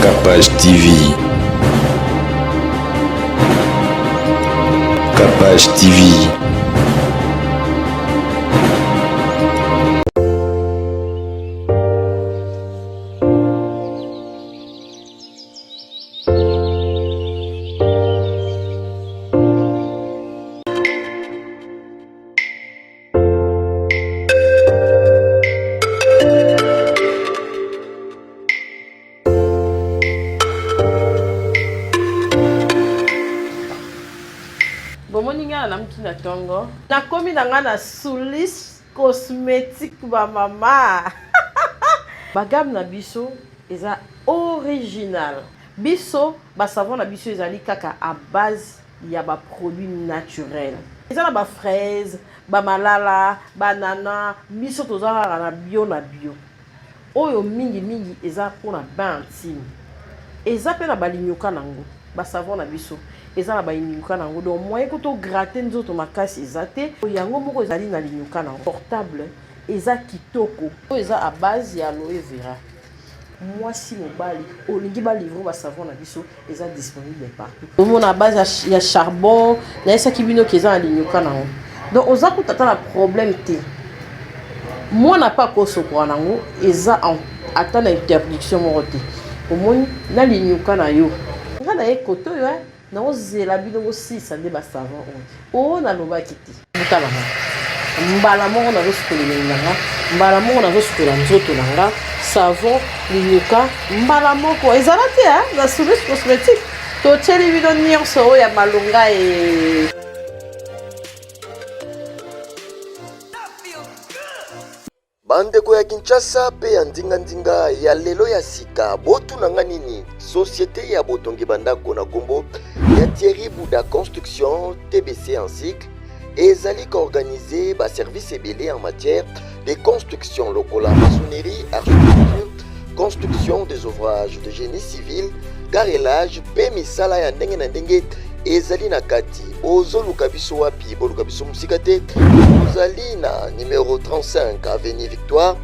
Capage TV. Capage TV. Bomoni ngai nalamuki na tongo, nakomi na ngai na Sulis Cosmetique ba mama. Ba gamme na biso eza original. Biso ba savon na biso ezali kaka à base ya ba produits naturels. Eza na ba fraise, ba malala, ba nana, biso toza kaka na bio na bio. Oyo mingi mingi eza pona bain intime. Eza pe na ba linyoka nango, ba savon na biso eza na ba linyoka nango donc moyen kutu o gratter nzoto makasi eza te. Yango moko ezali na linyoka nango. Portable eza kitoko. Oyo eza à base ya aloe vera. Mwasi mobali olingi ba livre ba savon na biso eza disponible partout. Omona base ya charbon nayesaki bino ke eza na linyoka nango donc oza kuta ata na problème te. Mwana pe akosokola nango eza ata na interdiction moko te. Omoni na linyoka na yo. Nga naye kote oyo hein. Naozela bino bosilisa nde ba savon oyo. Oh nalobaki te. Botala nga. Mbala moko nazosukola elongi na nga, mbala moko nazosukola nzoto na nga, savon, liluka, mbala moko. Ezala te hein, na Sourire Cosmetique. Totieli bino nyonso oyo ya malonga e. Bandeko ya Kinshasa pe ya nzinga-nzinga ya lelo ya sika, botuna nga nini? Societe ya botongi ba ndako na kombo ya Thierry Bouda Construction, TBC en cycle, ezali ko organiser ba services ebele en matière de construction lokola maçonnerie, architecture, construction des ouvrages de génie civil, carrelage pe misala ya ndenge na ndenge ezali na kati. Bozoluka biso wapi? Boluka biso mosika te, tozali na numero 35 avenue Victoire,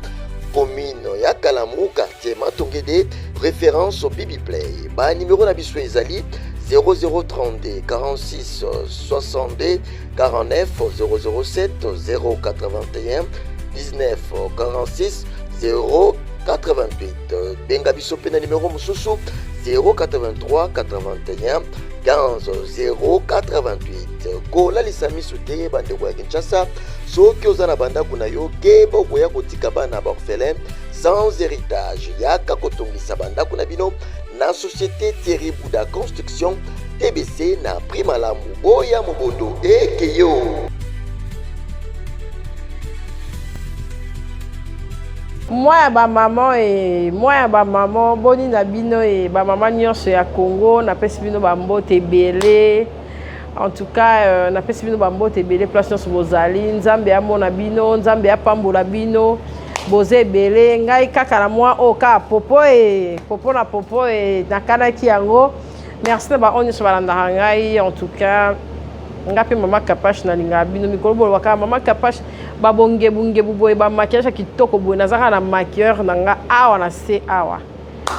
commune ya Kalamu, quartier Matongede, référence Bibi Play. Ba numéro na biso ezali 0032 46 62 49 007 081 19 46 088. Benga biso pe na numero mosusu 083 81 15 088. Kolalisa miso te bandeko ya Kinshasa, soki oza na bandako na yo keba okoya kotika bana ba orphelin sans héritage. Yaka kotongisa bandako na bino na société Thierry Bouda Construction TBC na prix malamu. Boya mobondo ekeyo. Mwa ya ba maman e mwa ya ba maman boni na bino e ba maman nyonso ya Congo napesi bino ba mbote ebele en tout cas euh, napesi bino ba mbote ebele place nyonso bozali Nzambe amona bino Nzambe apambola bino boza ebele ngai kaka na mwa oyo kaka popo e popo na popo e nakanaki yango merci na baoyo nyonso balandaka ngai en tout cas nga mpe mama kapash nalingaka bino mikolo bolobaka mama kapash babongebungebu boye bamaquillage ya kitoko boye naza kaka na maquilleur na nga awa na se awa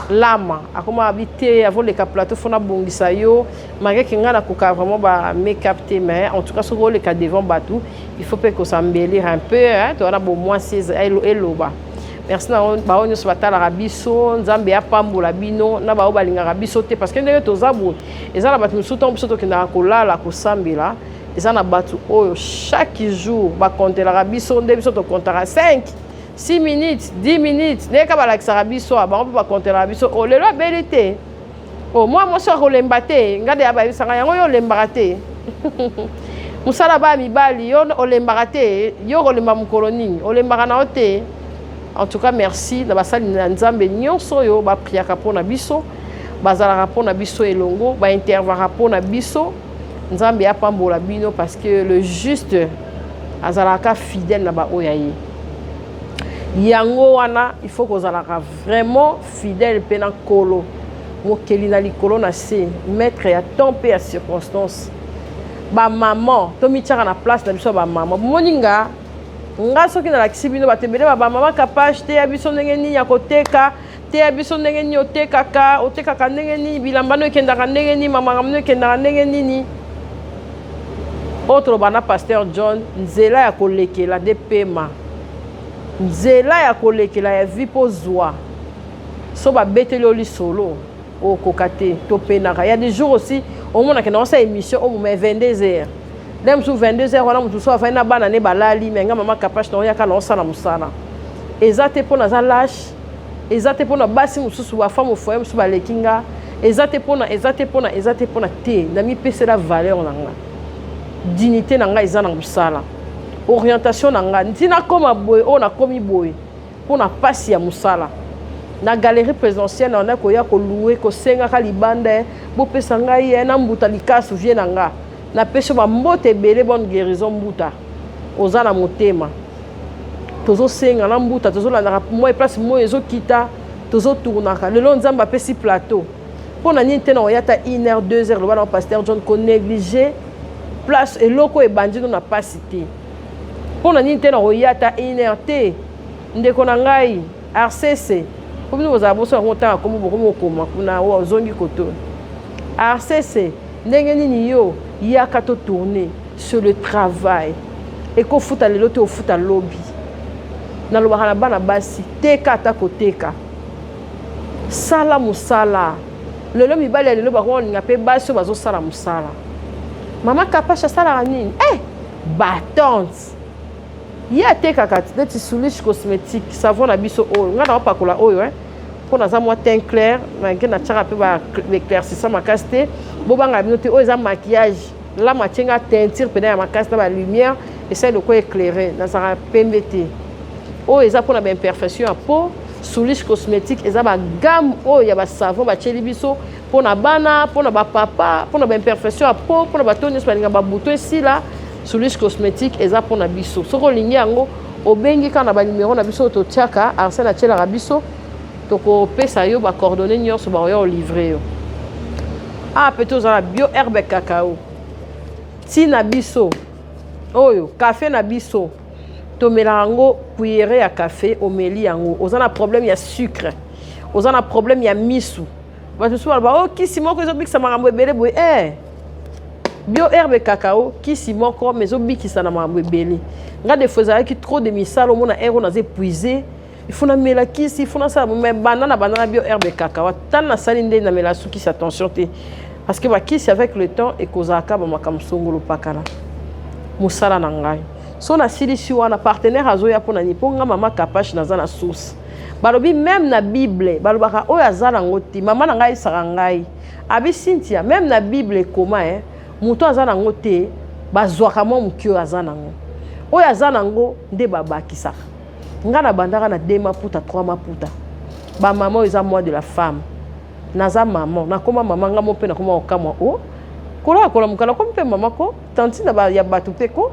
lama akoma abi te avoleka plateau fo nabongisa yo malgré ke ngai nakoka vraiment ba make up te mais en tout cas soki oleka devant bato il faut mpe kosambelire un peu hein, toza na bomwasi eloba merci na baoyo nyonso batalaka biso nzambe apambola bino na baoyo balingaka biso te parce que ndenge toza boye eza na bato mosusu ntango biso tokendaka kolala kosambela eza na bato oyo chaque jour bakontelaka biso nde biso tokontaka 5 6 minutes 10 minutes ndenge kaka balakisaka biso bango mpe bakontelaka biso o oh, lelo abeli te o oh, mwa mwasi akolemba te nga de abayebisaka yango yo olembaka te mosala baya mibali yo olembaka te yo okolemba mokolo nini olembaka na yo te en tout cas merci na basali na nzambe nyonso oyo bapriaka mpo na biso bazalaka mpo na biso elongo baintervaka mpo na biso nzambe apambola bino parce que le juste azalaka fidèle na baoyo ya ye yango wana il faut kozalaka vraiment fidèle mpe na nkolo mokeli na likolo na se maître ya temps mpe ya circonstance bamama tomitiaka na place na biso ya bamama bomoni nga nga soki nalakisi bino bato ebele ba bamama kapage te ya biso ndenge nini ya koteka. Teya biso ndenge nini otekaka, otekaka ndenge nini, bilamba no ekendaka ndenge nini, makambo no ekendaka ndenge nini. Oyo toloba na Pasteur John, nzela ya kolekela nde pema. Nzela ya kolekela ya vie mpo zwa. So babeteli yo lisolo, okoka te, topenaka. Ya des jours aussi, omonaka na osala émission oyo mais 22 heures. Nde mosusu 22 heures wana moto mosusu afandi na bana ne balali, mais nga mama Kapash na oyaka na osala mosala. Eza te mpo naza lâche, eza te mpona basi mosusu ba femme au foyer mosusu baleki nga, eza te mpona, eza te mpona, eza te mpona te. Namipesela valeur na nga, dignité na nga eza na mosala, orientation na nga ntina nakoma boye oyo nakomi boye mpona pasi ya mosala. Na galerie présidentielle na koya kolouer, kosengaka libanda, bopesa ngai na mbuta likasu vie na nga. Napesi bambote ebele, bonne guérison mbuta, oza na motema. Tozosenga na mbuta, tozolandaka moi place moi ezokita, tozotournaka. Lelo Nzambe apesi plateau, mpo na nini te na oya ata 1 heure, 2 heures, loba na Pasteur John, konéglige place eloko ebandi no na pasi te. Mpo na nini te na koya ata 1 heure te? Ndeko na ngai Arcese, mpo bino bozala boso yango ntanga kombo bokomi kokoma kuna, oyo ozongi koto Arcese, ndenge nini yo yaka totourne sur le travail, ekofuta lelo te, ofuta lobi. Nalobaka na bana basi, teka ata koteka, sala mosala. Lelo mibali ya lelo bakolinga mpe basi oyo bazosala mosala. Mama Kapash asalaka nini? Batante ye atekaka neti Soulish Cosmétique, savon na biso oyo ngai naopakola oyo, mpo naza mwa teint clair, malgré natiaka mpe baéclaircissant makasi te. Bobanga bino te, oyo eza maquillage lama atie nga teinture mpena ya makasi na balumière, esali lokola éclairé, nazalaka pembe te. Oyo eza mpona baimperfection ya peau. Soulish Cosmétique eza bagamme oyo ya basavon batieli biso mpona bana, mpona bapapa, mpona baimperfection ya peau, mpona bato nyonso balinga babuto esila. Soulish Cosmétique eza mpona biso. Soki olingi yango, obengi kaka na banimero na biso oyo totiaka, Arsène atielaka biso, tokopesa yo bacoordonnées nyonso, bakoya olivrer yo. Ah, mpe toza na Bio Herbe Cacao ntina biso oyo kafe na biso tomelaka yango, cuillère ya kafe omeli yango, oza na problème ya sucre, oza na problème ya misu. Bato mosusu baloba o kisi moko ezobikisa makambo ebele boye. Bio Herbe Cacao, kisi moko mais ezobikisa na makambo ebele. Nga des fois ezalaki trop de misala, omona heure oyo naza épuisé, il faut namela kisi, il faut nasala. Mais banda na banda na Bio Herbe Cacao, ata nasali nde namela su kisi attention te, parce que bakisi avec le temps ekozalaka bamakambo songolo pakala. Mosala na ngai so nasilisi wana, partenaire azoya. Mpo na nini? Mpo nga mama Kapache naza na source. Balobi même na Bible balobaka oyo aza nango te. Mama na ngai ayesaka ngai abi Cynthia, même na Bible ekoma moto aza nango te, bazwaka mwa moke oyo aza nango, oyo aza nango nde babakisaka. Ngai nabandaka na deux maputa, trois maputa. Bamama, oyo eza mois de la femme, naza mama, nakoma mama nga mo mpe nakoma kokamwa o kolaka kolamuka, nakomi mpe mama ko tanti na ya bato mpe ko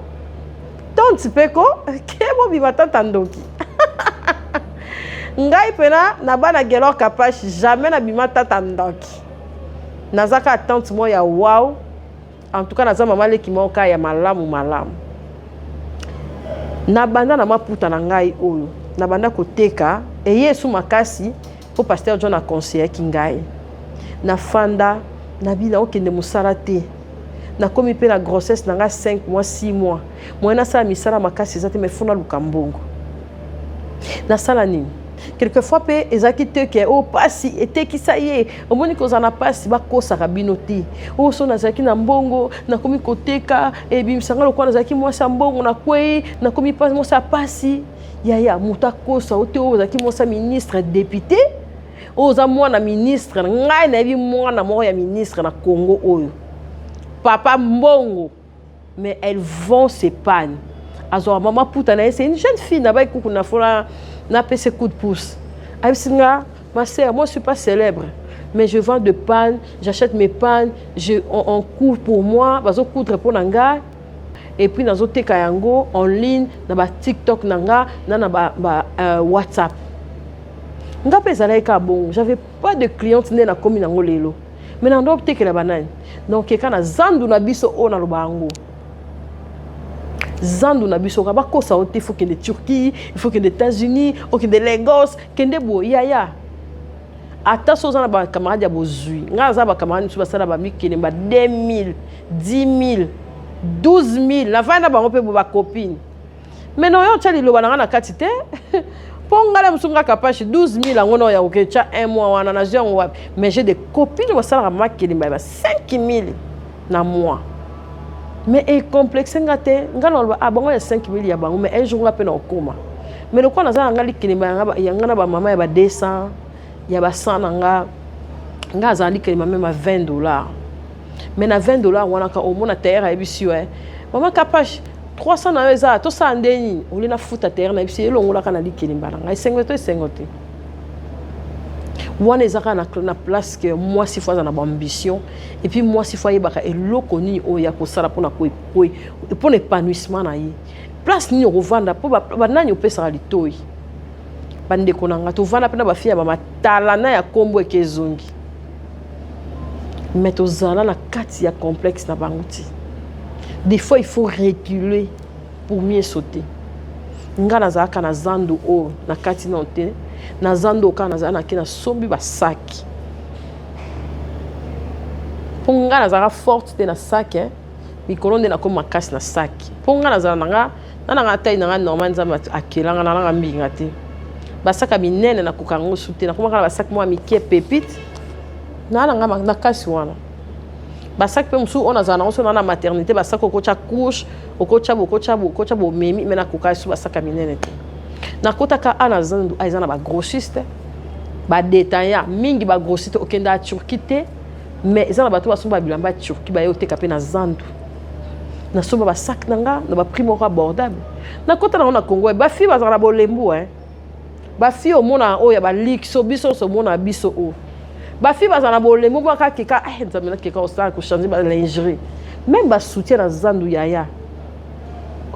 tante mpe ko ke bobima tata ndoki. Ngai mpena na bana Gelor Kapash, jamais nabima tata ndoki. Naza kaka tante moko ya wow. En tout cas naza mama leki moko kaka ya malamu malamu. Nabanda na maputa na ngai oyo nabanda koteka, eye esu makasi mpo Pasteur John aconseillaki ngai. Nafanda nabi naokende mosala te, nakomi mpe na grossesse na ngai 5 mois, 6 mois, moyen nasala misala makasi eza te, mais faut naluka mbongo. Nasala nini? Quelquefois mpe ezalaki te ke oyo pasi etekisa ye. Omoni kozala na pasi, bakosaka bino te. Oyo so nazalaki na mbongo, nakomi koteka, ebimisanga lokola nazalaki mwasi ya mbongo, nakwei, nakomi mwasi ya pasi. Yaya, moto akosa o te. Oyo ozalaki mwasi ya ministre, député, oyo oza mwana ministre. Ngai nayebi mwana moko ya ministre na Congo oyo, papa mbongo, mais elle vend ses pagnes, azwaka mama puta na ye. C'est une jeune fille na bai kuku na fola, napesi coup de pouce. Ayebisi nga: "Ma sœur, moi je suis pas célèbre, mais je vends de pagnes, j'achète mes pagnes, on coud pour moi, bazocoudre mpo na ngai, et puis nazoteka yango en ligne na ba TikTok na nga na ba WhatsApp." Nga mpe ezalaki kaka bongo, j'avais pas de cliente nde nakomi nango lelo, mais na ndo otekela banani? Donc eka na zandu na biso oyo naloba yango, zandu na biso ka bakosa o te. Il faut kende Turquie, il faut kende États-Unis, okende Lagos, kende boye. Yaya, Ata so oza na bacamarade ya bozwi, ngai naza bacamarade mosusu basala bamikele ba 2000, 10000, 12000, navandi na bango mpe bo bacopine, mais na oyo otya liloba na ngai na kati te, mpo ngai na mosusu nga kapashi 12000 yango na oyo ya koketya un mois wana nazwi yango wapi? Mais j'ai des copines basalaka makelemba ya ba 5000 na mois, mais ecomplexe nga te. Nga na loba, ah, bango ya 5000 ya bango, mais un jour nga mpe na okoma. Mais lokola naza na nga likelemba ya nga na bamama ya ba 200, ya ba 100 na nga, nga azala likelemba même ya 20 dollars. Mais na 20 dollars wana ka omona tailleur ayebisi yo: "Mama Kapache, 300 na yo eza, tosala nde nini?" Olie nafuta tailleur, nayebisi elongolaka na likelemba na ngai. Esengo to esengo te wana eza kaka na place ke mwasi faut aza na baambition, et puis mwasi faut ayebaka eloko nini oyo ya kosala mpona épanouissement na ye. Place nini okovanda, mpo banani opesaka litoi? Bandeko na nga, tovanda mpe na bafille ya bamatalana ya nkombo eke ezongi, mais tozala na kati ya complexe na bango ti. Des fois, il faut reculer pour mieux sauter. Nga nazalaka na zando oyo na kati nano te, na zando kaka nazala, nake nasombi basaki, mpo nga nazalaka forte te na saki. Mikolo nde nakomi makasi na saki, mpo nga nazala na nga na nanga taille na nga normal. Nzambe akelanga na nanga mbinga te. Basaka minene nakoka yango su te, nakomaka na basaki mwa mike pépite naa na nga na kasi wana. Basaki mpe mosusu oyo nazala nango so na maternité, basaki okotya couche, okotya bo, okotya bo, okotya bomemi, mais nakoka su basaka minene te. Nakotaka a na zandu, a eza na bagrossiste, badétaillant mingi, bagrossiste. Okende ya Turquie te, mais eza na bato basomba bilamba ya Turquie, baye oteka mpe na zandu. Nasomba basaki na nga na baprix moko abordable. Nakota nango na Congo. Bafille bazala na bolembu, bafille omona oyo ya baluxe, biso nyonso omona biso oyo, bafille bazala na bolembu moko akeka. Nzambe, nakeka kosala kochange balingerie, même basoutien na zandu. Yaya,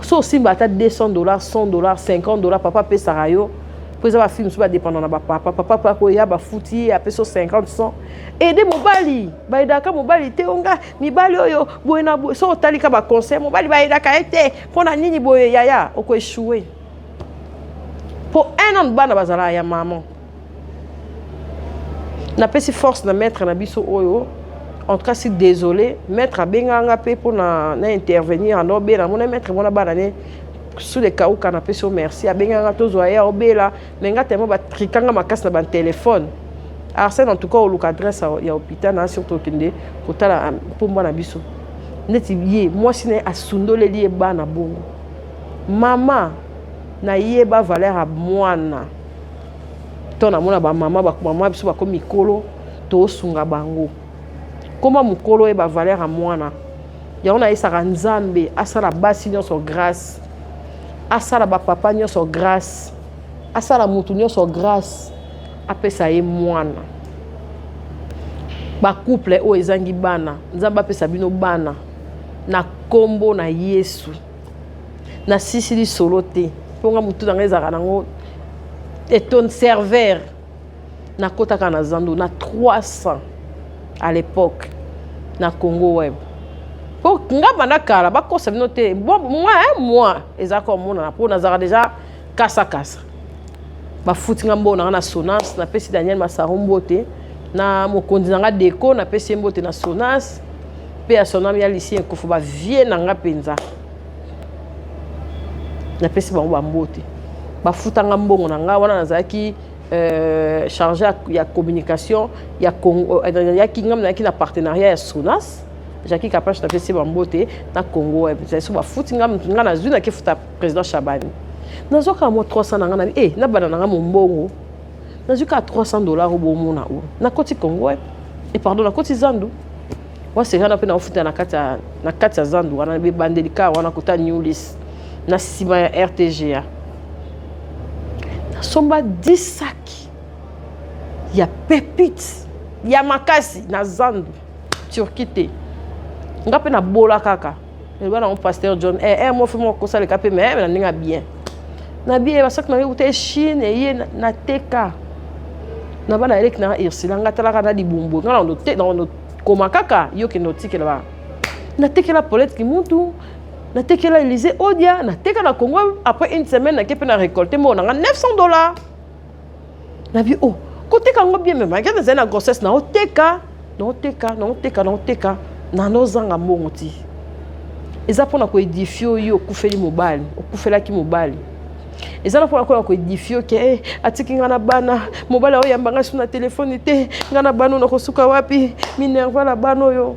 so osimba ata 200 dollars, 100 dollars, 50 dollars, papa apesaka yo, mpo eza bafille mosusu badépendre na bapapa. Papa mpe akoya, bafuti ye, apesi yo 50, 100. Ede mobali, bayedaka mobali te. Onga mibali oyo boye na boye, so otalika baconseil, mobali bayedaka ye te. Mpo na nini boye? Yaya, okoéchouer, mpo un an bana bazalaka ya mama. Napesi force na maître na biso oyo. En tout cas, si désolé, maître abengaka nga mpe mpona na intervenir ando obela. Mona maître, mona bana ne sous kauka. Napesi yo merci. Abengaka nga, tozwa ye, obela, mais nga tellement batrikanga makasi na batelefone. Arsène, en tout cas, oluka adresse ya hôpital na surtout okende kotala mpomba na biso. Neti ye mwasi na ye asundoleli ye bana bongo, mama nayeba valeur ya mwana. To namona bamama, bamama biso bakomi mikolo, tosunga bango. Koma mokolo, oyeba valeur ya mwana. Yango nayesaka Nzambe asala basi nyonso grâce, asala bapapa nyonso grâce, asala mutu nyonso grâce, apesa ye mwana. Bacouple oyo ezangi bana, Nzambe apesa bino bana na nkombo na Yesu. Nasisi lisolo te, mpo nga motu na ngai ezalaka nango eton serveur. Nakotaka na zando na 300 à l'époque na Congo Web, mpo nga banda kala bakosa bino te. Bon, moi, moi ezalaka omonana, mpo nazalaka déjà kasakasa. Bafuti nga mbongo na nga na Sonas. Napesi Daniel Masaro mbote na mokonzi na nga Deko, napesi ye mbote na Sonas mpe ya sonam ya Lisi Ekofo, bavie na nga mpenza. Napesi bango bambote. Bafutanga mbongo na nga wana, nazalaki chargé ya communication ya Congo. Yaki ngam nayaki na partenariat ya Sonas. Jacki Kapache, napesi bambote na Congo Web. So bafuti nga, nga nazwi, nakefuta président Chabani. Nazwaka mwa 300 na nga na nabanda na nga mombongo. Nazwi kaka 300 dollars oyo bomona oyo. Nakoti Congo Web, e pardon, nakoti zandu waseka mpe naofuta na kati ya zandu wana, ebandeli kaka wana kota Newlis na nsima ya RTGA. Nasomba 10 saki ya pépite ya makasi na zandu, Turquie te. Nga mpe nabola kaka eloba nango pasteur John, mo fe moko kosaleka mpe me na ndenge ya bien na bien. Basaki na ngai kuta Chine eye, nateka na bana eleki na Ursula. Nga talaka na libumbu, nga na koma kaka yo kende otikela ba. Natekela Paulette Kimuntu, natekela Élysée Odia, nateka na Congo. Après une semaine, nake mpe na récolte mbongo na nga 900 dollars. Nabi, oh, Koteka yango bien, mais malgré nazali na grossesse, naoteka, naoteka, naoteka, naoteka, nanozanga mbongo ti. Eza mpona koédifier oyo okufeli mobali, okufelaki mobali. Eza na mpona koya koédifier ke eh, atiki nga na bana, mobali aoyamba nga so na telefone te, nga na bana oyo nakosuka wapi, minerval na bana oyo.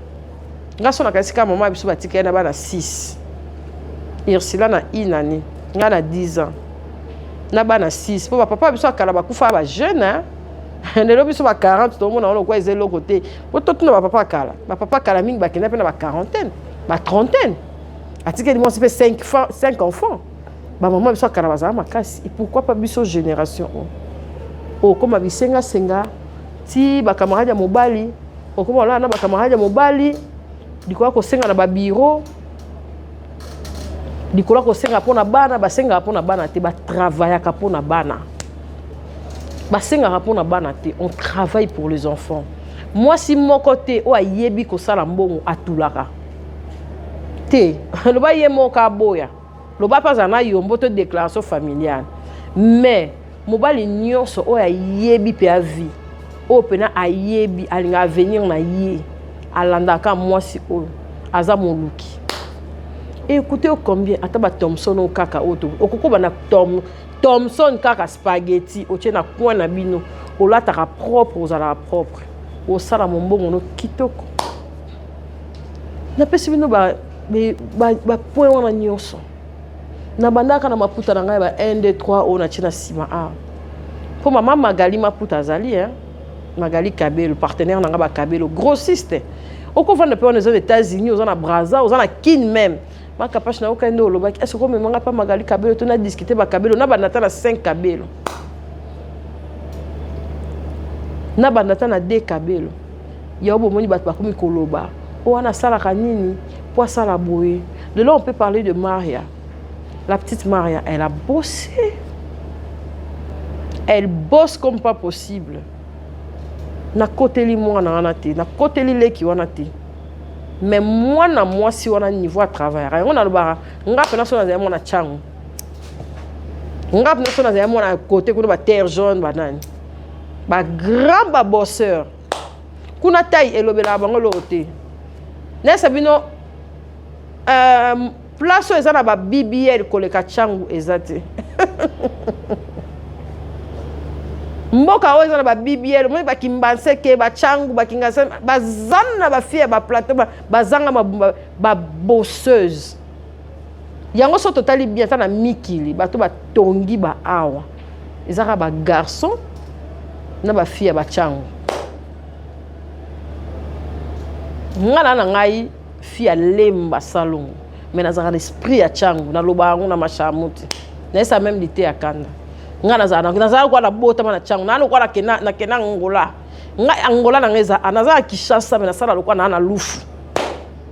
Nga so nakanisi kaka mama biso batika ye na bana 6, Ursula na inani, nga na 10 ans na bana 6, mpo bapapa biso akala bakufa bajeune. Lelo biso ba 40 tomona wana lokwa eza eloko te, po totuna bapapa kala. Bapapa kala mingi bakenda mpe na ba quarantaine, ba trentaine, atikeli mwasi mpe 5 enfants. Bamama biso akala bazala makasi, et pourquoi pas biso génération oyo? Okóma bisengasenga ti bacamarade ya mobali, okóma olala na bacamarade ya mobali, likolo ya kosenga na babiro, likolo ya kosenga mpona bana. Basengaka mpona bana te, batravaillaka mpona bana. Basengaka mpona bana te, on travaille pour les enfants. Mwasi moko te oyo ayebi kosala mbongo atulaka te. Loba ye moko aboya, loba mpe azala na yombo to déclaration familiale, mais mobali nyonso oyo ayebi mpe avi oyo mpena ayebi alinga avenir na ye, alandaka mwasi oyo aza moluki. Écoute, combien ata bathomson oyo kaka oyo okokoba na tom thomson kaka spaghetti otie na coin na bino, olataka propre, ozalaka propre, osala mombongo no kitoko. Napesi bino bapoint wana nyonso. Nabandaka na maputa na ngai ba 1 2 3 oyo natie na nsima awa, mpo mama Magali maputa azali, hein? Magali Kabelo, partenaire na ngai, bakabelo grossiste. Okovanda mpe wana, eza na États-Unis, oza na Braza, oza na Kine, même makapache na okai nde olobaki est ce komemanga mpa Magali Kabelo to na discute bakabelo. Nabanda ata na 5 kabelo, nabanda ata na 2 kabelo. Yango bomoni bato bakomi koloba o wana asalaka nini mpo asala boye. Lelo on peut parler de Maria, la petite Maria. Elle a bossé, elle bosse comme pas possible. Nakoteli mwana wana te, nakoteli leki wana te, mais mwana mwasi wana, niveau atravaillaka yango, nalobaka nga mpena so nazali mwana ntango, nga mpena so nazali mwana kote kuna, baterre jaune, banani, bagrand babosseur kuna, tai elobelaka bango eloko te. Nayesa bino, place oyo eza na ba BBL koleka Ntangu eza te. Mboka oyo eza na ba BBL, omoni bakimbanseke, bachangu, bakingasa, baza na bafille ya baplateau, bazanga babosseuse. Yango so totali bien, ata na mikili bato batongi ba awa, eza kaka bagarçon na bafille ya bachangu. Nga na ngai fille ya Lemba Salongo, mais nazalaka na esprit ya Ntangu. Naloba yango na mashamu te, nayesa même lite ya kanda. Nga nazala kwa nabotama na Ntangu, naa lokwa nakenda Angola. Ngai Angola na ngai eza, naza na Kinshasa, mais nasala lokwa naa na Lufu.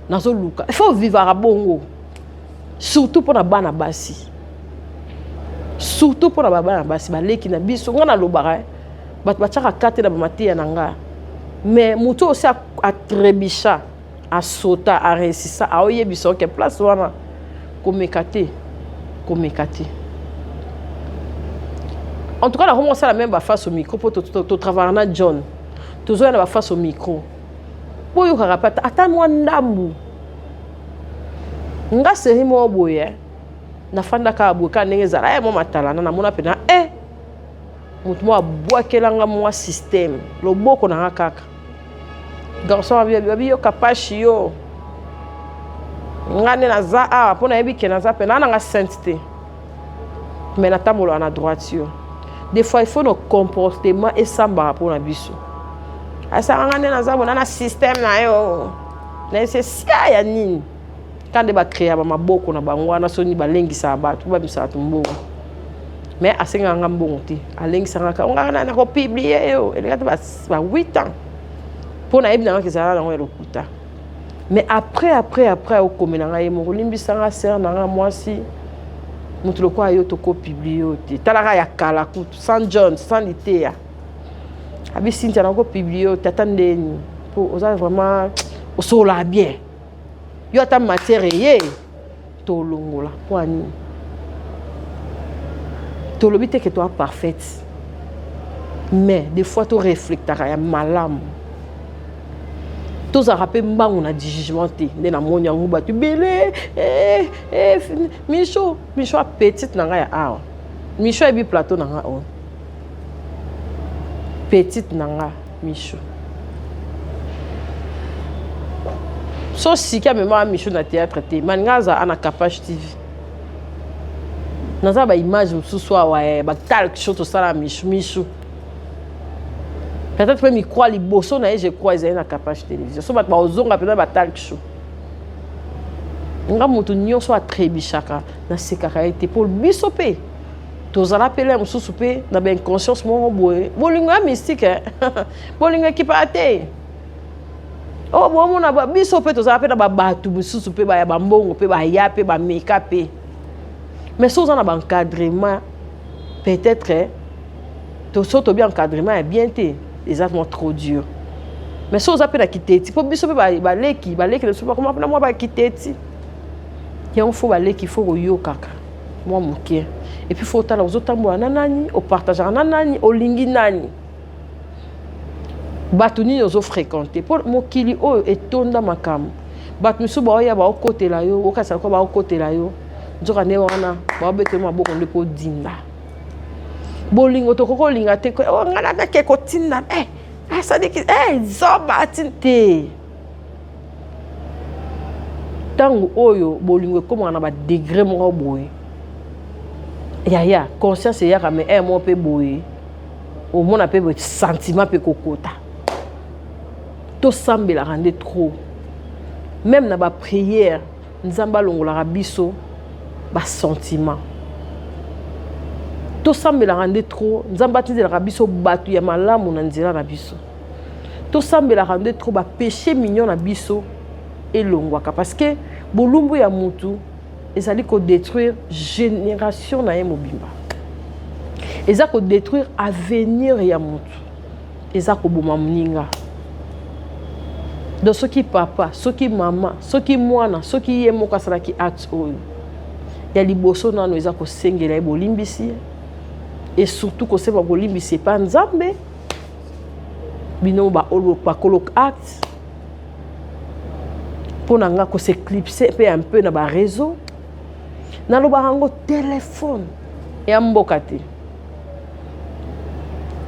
Nazoluka, il faut vivaka bongo, surtout mpona bana basi, surtout mpona babana basi, baleki na biso. Ngai nalobaka, bato batiaka kate na bamateya na nga, mais motu osi atrébucha, asota, aresisa, aoyebisa oke place wana komeka te, komeka te. En tout cas, nakomi kosala même baface au micro, mpo totravailla na John, tozoya na baface au micro. Boyokaka mpe ata mwa ndambu. Nga série moko boye nafandaka boye kaka ndenge ezala ye mwa matalana, namona mpena e motu moko abwakelanga mwa système loboko na nga kaka. Garçon abi yoka pashi yo, nga nde naza awa mpo nayebi ke naza mpe naa nanga sainte te, mais natambolaka na droite. Yo des fois il faut nos comportement esambaka mpona biso. Asaka nga nde naza bona na système na yo, nayese sia ya nini ka nde bacréa bamaboko na bango wana. Soni balengisaka bato, babimisaka bato mbongo, mais asengaka nga mbongo te, alengisaka nga ngaka nakopublier yo. Eleka te ba 8 ans, mpo nayebi nanga ezala nango ya lokuta. Mais après après après okomela ngai ye moko, limbisanga sœur na nga mwasi, moto lokola yo tokopublier yo te. Talaka ya kala kutu, sans John, sans liteya abi Cynthia, nakopublier yo te ata ndeni, mpo oza vraiment osokolaka bien yo, ata matière eye tolongola. Mpo anini tolobi te ke toa parfaite? Mais des fois toreflectaka ya malamu, tozalaka mpe mbangu na jugement te. Nde namoni yango bato ebele, eh, eh, Micho, Micho apetite na ngai ya awa, Micho ayebi plateau na ngai oyo, petite na nga Micho. So siki amemaka Micho na théâtre te, maninga aza ana Capage TV. Naza baimage mosusu awa, eh, batalk show tosala Micho. Micho peut-être mpe mikroa liboso na ye, je crois ezali na Capage Télévision. So bato baozonga mpenza batalk show, nga moto nyonso atrebishaka, nasekaka ye te, mpo biso mpe tozala mpe le mosusu mpe na bainconscience moko boye. Bolingo ya mystique, bolingo ekipaka te. Oyo bomona, biso mpe tozala mpe na babato mosusu mpe baya bambongo mpe baya mpe bameka mpe, mais so oza na baencadrement, peut-être so tobi encadrement ya bien te, eza mwa trop dur. Mais so oza mpe na kiteti, mpo biso mpe baleki, baleki na biso bakoma mpena mwa bakiteti yango. Faut baleki, faut koyokaka mwa moke, et puis faut otala ozotambola na nani, opartageaka na nani, olingi nani, bato nini ozofréquente, mpo mokili oyo etonda makambo. Bato misusu baoya, baokotela yo, okasala kwa baokotela yo, nzoka nde wana baobetela maboko nde mpo odinda. Bolingo tokoki kolinga te. Oh, ngai nake kotinda, eh, asadiki, eh, zoba te. Ntango oyo bolingo ekomaka na badegré moko boye, yaya, conscience eyaka, mais un moko mpe boye, omona mpe boye sentiment mpe kokota. Tosambelaka nde trop, même na baprière, Nzambe alongolaka biso basentiment. Tosambelaka nde trop, Nzambe atindelaka biso bato ya malamu na nzela na biso. Tosambelaka nde trop, bapéché mignon na biso elongwaka, parce que bolumbu ya mutu ezali kodétruire génération na ye mobimba, eza kodétruire avenir ya mutu, eza koboma moninga. Donc soki papa, soki mama, soki mwana, soki ye moko asalaki acte oyo ya liboso, nano eza kosengela ye bolimbisi, et surtout kosenga bolimbisi epa Nzambe. Bino bakolo acte, mpo na nga kos'éclipse mpe un peu na baréseau, nalobaka yango, telefone ya mboka te,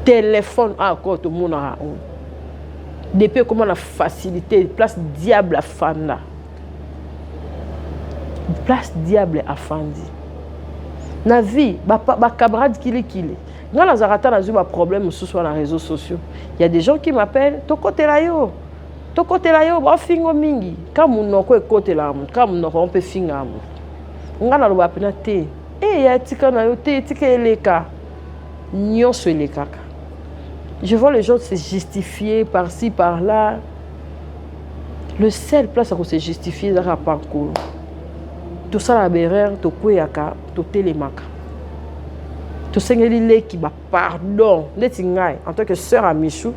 telefone awa tomonaka yango depuis ekóma na facilité, place diable afanda, place diable afandi na vie, bacamarade kilikili. Nga nazalaka, ata nazwi baproblème mosusu wana na réseaux sociaux, il y a des gens qui m'appellent: "Tokotela yo, tokotela yo, bafingo mingi." Ka monoko ekotelaka motu, ka monoko mpe fingaka motu. Nga naloba mpena te e ya tika na yo te, tika eleka, nyonso elekaka. Je vois les gens se justifier par-ci par-là. Le seul place ya kose justifier ezaka pa Nkolo. Tosalaka baerreur, tokweyaka, totelemaka, tosengeli leki bapardon. Ndeti ngai, en tant que sœur ya Michou,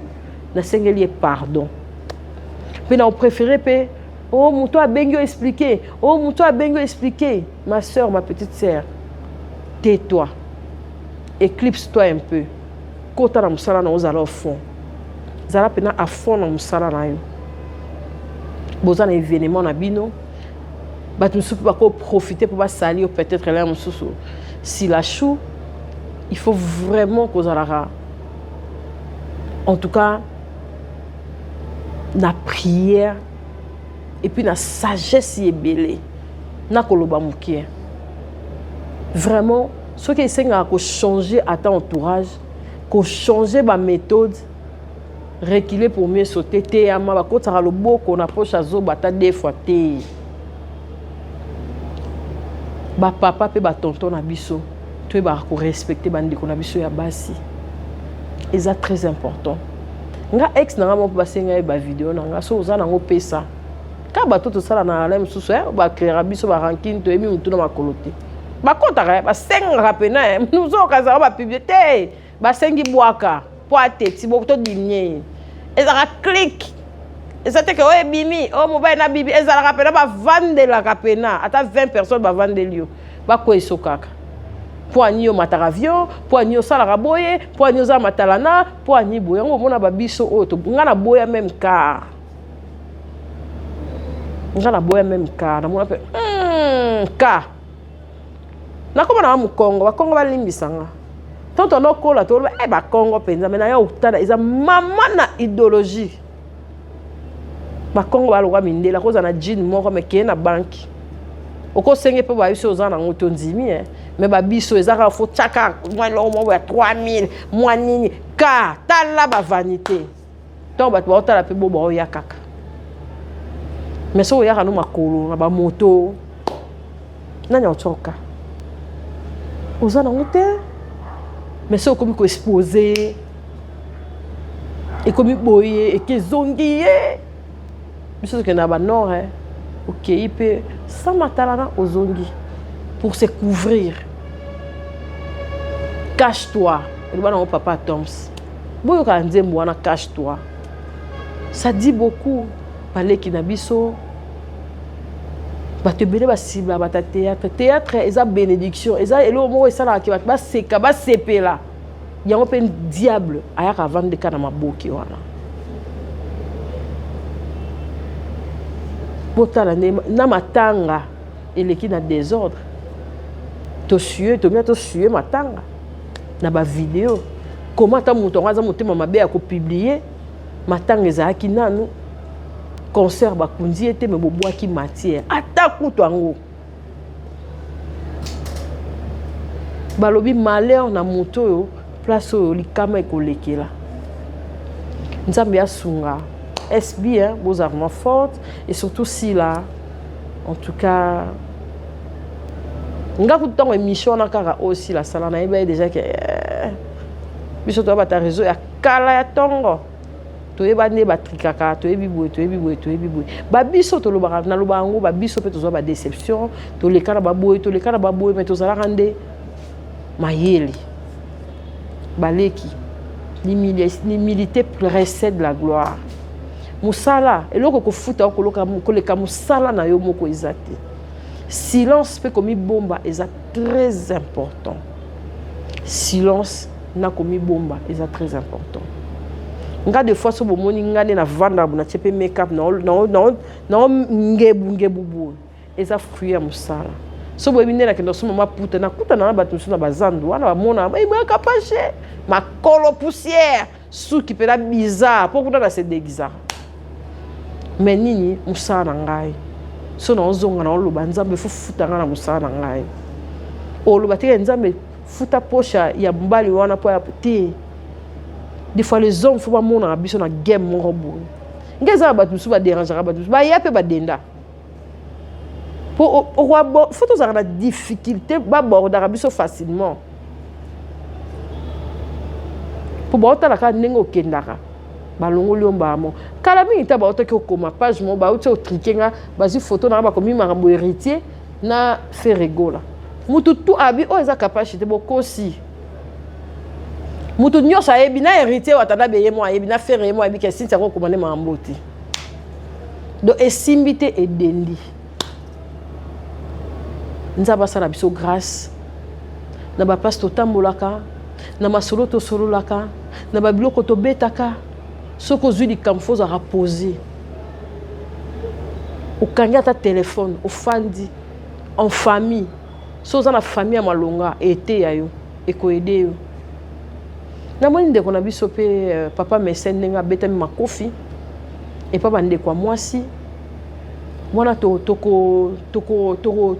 nasengeli ye pardon mpe na opréféré mpe o moto abengi yo expliquer, o moto abengi yo expliquer. Ma sœur, ma petite sœur, tais-toi, éclipse-toi un peu, kota na mosala na ozala au fond, zala mpena à fond na mosala na yo. Boza na événement na bino, bato mosusu mpe bakoprofite mpo basali yo peut-être elaya mosusu sila chou. Il faut vraiment kozalaka en tout cas na prière et puis na sagesse ebele. Na koloba moke, vraiment, soki esengaka kochanger ata entourage, kochanger baméthode, reculer pour mieux sauter. Teyama, bakotisaka loboko na poche azoba ata deux fois te. Bapapa mpe batonton na biso, toyebaka korespecte bandeko na biso ya basi, eza très important. Nga ex na nga moko basenga ye bavideo na nga, so oza nango pesa ka bato tosala na ala mosusu, bacréera biso barancune, toyebi motu na makolo te, bakɔtaka, basengaka pena nozokazaka bapublie te, basengi bwaka po ateti todimie, ezalaka clique, eza te ke oyo ebimi, oyo mobali na bibi, ezalaka pena bavandelaka pena ata 20 personnes bavandeli yo, bakweyisa kaka. Mpo ani yo omataka avion, mpo ani osalaka boye, mpo ani oza matalana, mpo ani boye. Yango omona babiso oyo, nga naboya meme car. Nga naboya meme car, namona mpe car. Nakoma na mokongo, bakongo balimbisa nga. Tanto lokola toloba eh bakongo mpenza, me naya otala eza mama na idéologie. Bakongo balokwa mindele, akozala na jean moko me keye na banki. Okosenge mpe babiso oza nango tondimi eh. Me babiso eza kaka fo tiaka mwa eloko moko ya 3000 mwa nini ka tala ba vanité. Ntango bato baotala mpe bo baoya kaka. Me soki oyaka no makolo na bamoto nani aotyoka oza nango te. Me soki okomi koexpose ekomi boye eke ezongi ye biso tokende na banord eh. Okei mpe sans matalana ozongi pour se couvrir. Cache-toi eloba nango papa Toms. Boyokaka nzembo wana cache-toi, ça dit beaucoup. Baleki na biso bato ebele basibla bato ya théâtre. Théâtre eza bénédiction, eza eloko moko esalaka ke bato baseka basepela. Yango mpe diable ayaka avandeka na maboki wana. Botala nde na matanga eleki na désordre. Tosue tomia tosue matanga na bavideo. Koma ata moto yango aza motema mabe ya kopublie matanga ezalaki nanu concert bakundi ye te, me bobwaki matière ata kutu yango. Balobi malheur na moto oyo place oyo likama ekolekela. Nzambe asunga SB hein, boza vraiment forte et surtout Sila. En tout cas nga kutu ntango émission wana kaka oyo Sila asala nayeba ye déjà ke biso toya bata réseau ya kala ya ntongo toyeba nde batrikaka, toyebi boye, toyebi boye, toyebi boye. Babiso tolobaka, naloba yango, babiso mpe tozwa badéception, toleka na baboye, toleka na baboye, mais tozalaka nde mayele. Baleki, l'humilité précède la gloire. Mosala, eloko kofuta okoloka koleka mosala na yo moko eza te. Silence mpe komibomba eza très important. Silence na komibomba eza très important. Nga des fois so bomoni nga nde navanda bo natie mpe make-up nao ngebu ngebu boye, eza fruit ya mosala. So boyebi nde nakenda kosomba maputa, nakutana na bato mosusu na bazandu wana bamona bayebaka pashe makolo poussière suki mpena bizarre mpo kuna na se déguisaka. Mais nini mosala na ngai so naozonga naoloba nzambe fo futa ngai na mosala na ngai. Oloba teke nzambe futa poche ya mobali wana po ya te. Des fois les hommes fo bamonaka biso na game moko boye. Nge eza na bato mosusu baderangeaka bato mosusu baya mpe badenda. Po fo tozalaka na difficulté babordaka biso facilement. Po baotala kaka ndenge okendaka balongoli yo mbala moko. Kala mingi ta baotaki okoma page moko bauti otrike nga bazwi photo na nga bakomi makambo héritier na Ferregola. Mutu tu abi oyo eza kapashi te bokosi. Mutu nyonso ayebi na héritier watanda ye mo ayebi na Ferre ye mo ayebi ke Cynthia akokoma nde makambo te. Donc esimbi te edendi. Nzambe asala biso grâce na ba place totambolaka, na masolo tosololaka, na ba biloko tobetaka. Soki ozwi likambo fo ozalaka posé. Okangi ata telefone, ofandi en famille. Soki oza na famille ya malonga eteya yo, ekoede yo. Namoni ndeko na biso mpe papa Mesen ndenge abetami makofi epa bandeko ya mwasi wana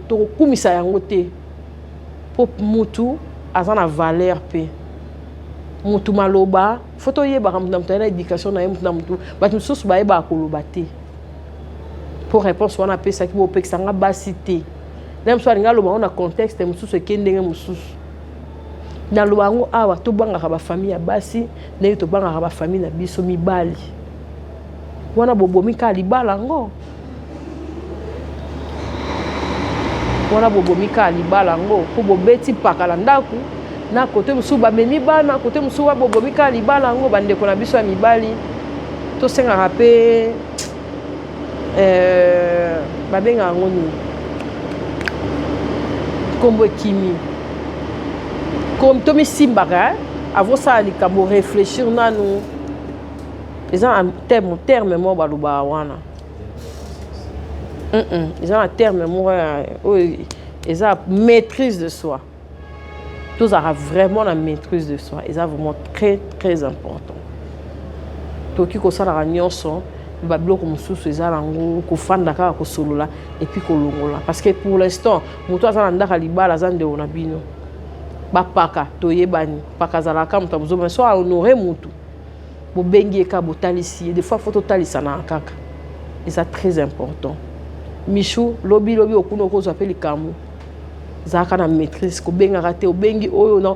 tokokumisa yango te po mutu aza na valeur mpe mutu maloba fo toyebaka mutu na mutu aye na éducation na ye, mutu na mutu bato mosusu bayebaka koloba te po réponse wana apesaki bopekisa nga basi te na mosusu alingi aloba yango na contexte mosusu eke ndenge mosusu. Naloba yango awa tobangaka bafamille ya basi ndenge tobangaka bafamille na biso mibali wana bobomi kaka libala yango wana bobomi kaka libala yango mpo bobeti mpaka na ndako na kote mosusu bamemi bana kote mosusu wa bobomi kaka libala yango. Bandeko na biso ya mibali tosengaka mpe babengaka yango nini nkombo ekimi. Tomisimbaka avant osala likambo, réfléchir nanu. Eza na terme moko balobaka wana, eza na terme moko oyo eza maîtrise de soi. Tozalaka vraiment na maîtrise de soi, eza vraiment très très important. Tokoki kosalaka nyonso, babiloko mosusu eza nango kofanda kaka, kosolola et puis kolongola, parce que pour l'instant moto aza na ndako ya libala, aza ndeko na bino. Bapaka toyebani, paka azalaka moto abozoma so ahonore motu, bobengi ye kaka, botalisi ye. Des fois faut totalisanaka kaka, eza très important. Michu, lobi lobi okuna okozwa mpe likambo, ezalaka na maîtrise. Kobengaka te, obengi oyo na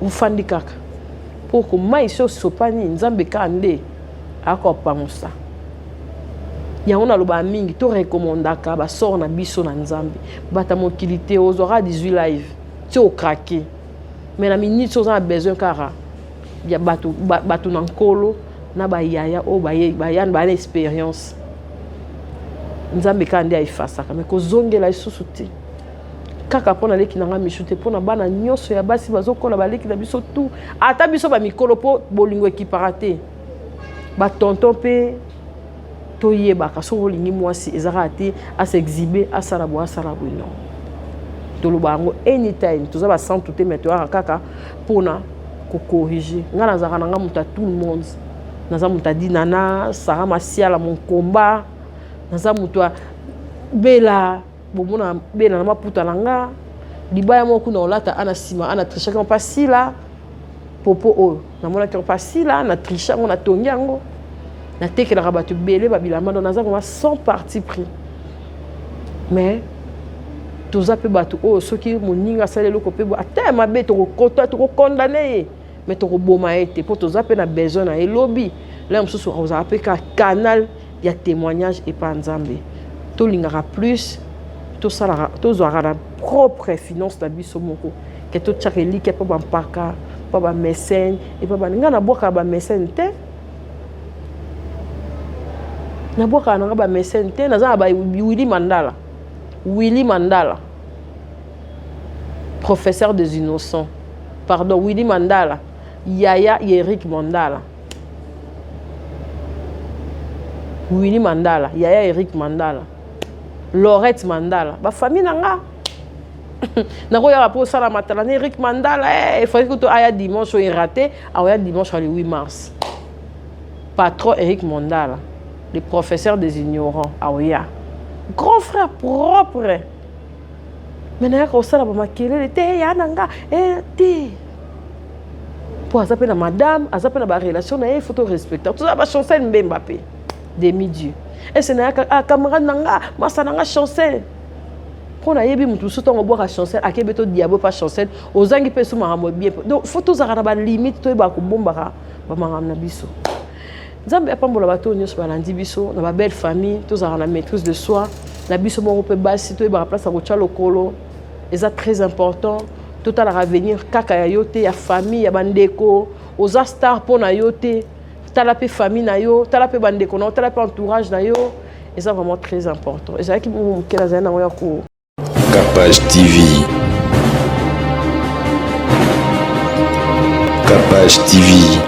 ofandi kaka mpo komai so osopani. Nzambe kaka nde akopangusa yango. Nalobaka mingi, torekomandaka basort na biso na Nzambe. Bata mokili te, ozwaka 18 live ti okrake, mais na minute oza na besoin kaka ya bato, bato na Nkolo na bayaya oyo baya na expérience. Nzambe kaka nde aefasaka, mais kozongela lisusu te kaka mpo na leki na nga Misu te, mpo na bana nyonso ya basi bazokola, baleki na biso tu, ata biso bamikolo, mpo bolingo ekipaka te. Batonton mpe toyebaka, soki olingi mwasi, eza kaka te as'exhibe, asala boye, asala boye. Non, toloba yango anytime. Toza basantu te, mais toyaka kaka mpona kocorriger. Ngai nazalaka na nga moto ya tout le monde. Naza moto adi nana Sara Masiala Monkomba, naza moto ya Bela. Bomona Bela na maputa na nga, libaya moko kuna olata ana nsima ana trichaki mpo asila popo oyo namonaki mpo asila na triche yango, natongi yango, natekelaka bato ebele babilamba. Donc naza vraiment sans parti pris, mais toza mpe bato oyo soki moninga asali eloko mpe ata ya mabe, tokokota, tokokondane ye, mais tokoboma ye te, mpo toza mpe na besoin na ye. Lobi la mosusu akozala mpe ka canal ya témoignage epa Nzambe. Tolingaka plus tosalaka, tozwaka na propre finance na biso moko ke totiaka elikya mpo bampaka, mpo bamécène epa bani. Ngai nabwakaka bamécène te, nabwakaka nanga bamécène te. Naza na ba Willi Mandala, Willi Mandala, professeur des innocents, pardon, Willi Mandala, yaya Eric Mandala. Willi Mandala, yaya Eric Mandala, Lorette Mandala, bafamille na nga. Nakoyaka mpo osala matala na Eric Mandala. Efaki kutu aya dimanche oyo, erate, aoya dimanche le 8 mars. Patron Eric Mandala, le professeur des ignorants, aoya, grand frère propre. Mais nayaka kosala bamakelele te ya na nga te, mpo aza mpe na madame, aza mpe na barelation na ye, faut torespecte. Toza bachancel Mbemba mpe demi dieu ese nayaka, ah, camarade na nga, masa na nga Chancel, mpo nayebi motu mosusu ntango obwaka Chancel, akebi to diabo mpa Chancel, ozangi mpe so makambo bien. Donc faut tozalaka na balimite, toyebaka kobombaka bamakambo na biso. Nzambe apambola bato oyo nyonso balandi biso na babelle famille. Tozalaka na maîtrise de soi na biso moko mpe basi, toyebaka place ya kotya lokolo, eza très important. Totalaka avenir kaka ya yo te, ya famille, ya bandeko. Oza star mpo na yo te, tala mpe famille na yo, tala mpe bandeko na yo, tala mpe entourage na yo. Eza vraiment très important. Ezalaki bongo moke nazali nango ya ko Capage TV. Capage TV.